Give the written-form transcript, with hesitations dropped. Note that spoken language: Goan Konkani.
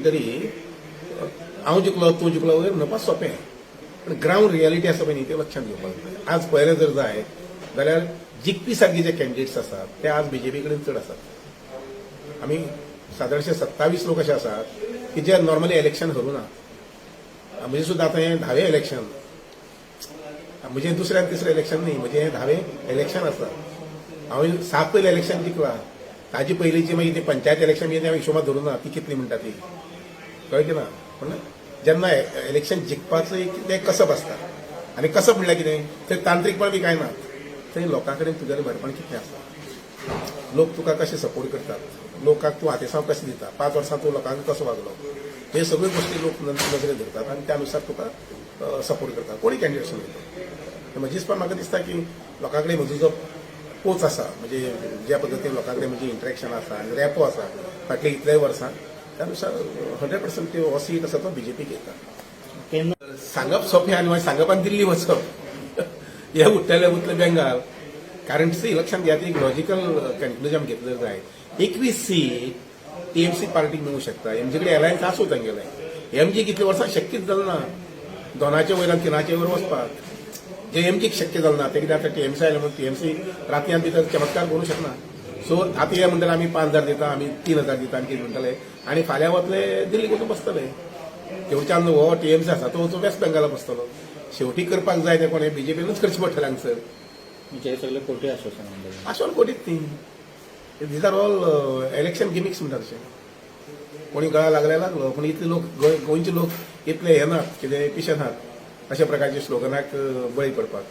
म्हणटरी हांव जिखलो, तूं जिखलो वगैरे म्हणपाक सोंपें, पण ग्रावंड रियालिटी आसा पळय न्ही, तें लक्षात घेवपाक जाय. आज पळयलें जर जायत जाल्यार जिखपी सारके जे कॅन्डिडेट्स आसात ते आज बीजेपी कडेन चड आसात. आमी सादारणशे 27 लोक अशे आसात की जे नॉर्मली इलेक्शन हरूं ना. म्हजें सुद्दां आतां हें धावें इलेक्शन. म्हजें दुसरें आनी तिसरें इलेक्शन न्ही, म्हजें हें धावें इलेक्शन आसा. हांवें सात पयलें इलेक्शन जिखला. ताजे पयलींची मागीर ती पंचायत इलेक्शन बी हांवें हिशोबात धरूं ना, ती कितली म्हणटा ती कळ्ळें की ना. पूण जेन्ना इलेक्शन जिखपाचो एक तें कसब आसता आनी कसब म्हणल्यार कितें, थंय तांत्रीकपण बी कांय ना. थंय लोकां कडेन तुगेलें भरपण कितें आसा, लोक तुका कशे सपोर्ट करतात, लोकांक तूं आतेसांव कशें दिता, 5 वर्सां तूं लोकांक कसो वागलो, हे सगळ्यो गोश्टी लोक नजरेत धरतात आनी त्या नुसार तुका सपोर्ट करतात, कोणी कॅन्डिडेट्स उलयतो. म्हजी पण म्हाका दिसता की लोकां कडेन म्हजो जो पोच आसा, म्हणजे ज्या पद्दतीन लोकां कडेन म्हजी इंटरेक्शन आसा आनी रॅपो आसा फाटल्या इतल्याय वर्सां, त्यानुसार 100% हो सीट आसा तो बीजेपीक येता. केन्ना? सांगप सोंपें आनी मागीर सांगप आनी दिल्ली वचप हे उठ्ठले उरतले बेंगाल. कारण सी, लक्षात घेयात, एक लॉजिकल कन्क्लुजन घेतलं जाय. 21 सीट टीएमसी पार्टीक मेळूं शकता. एमजी कडेन अलायन्स आसूं तांगेलें. एमजी कितले वर्सां शक्यच जालें ना दोनाचे वयर आनी तिनाचे वयर वचपाक. जे एमजीक शक्य जालें ना ते कितें आतां टीएमसी आयलें म्हणून टीएमसी रातयान भितर चमत्कार करूं शकना. सो आतां हे म्हणटले आमी 5,000 दिता, आमी 3,000 दिता आनी कितें म्हणटले आनी फाल्यां वतले दिल्लीक वचून बसतले. तेवच्यान हो टीएमसी आसा तो वचून वेस्ट बेंगाला बसतलो. शेवटी करपाक जाय तें कोणें? बीजेपीनूच करचें पडटलें हांगसर. म्हणजे हे सगळे खोटे आश्वासन म्हणटा? आश्वासन खोटीच ती. These are all election gimmicks म्हणटा तशें. कोणी गळा लागले लागलो, पूण इतले लोक, गोंयचे लोक इतले हे नात, कितें पिशे नात अशा प्रकारचे स्लोगनाक बळी पडपाक.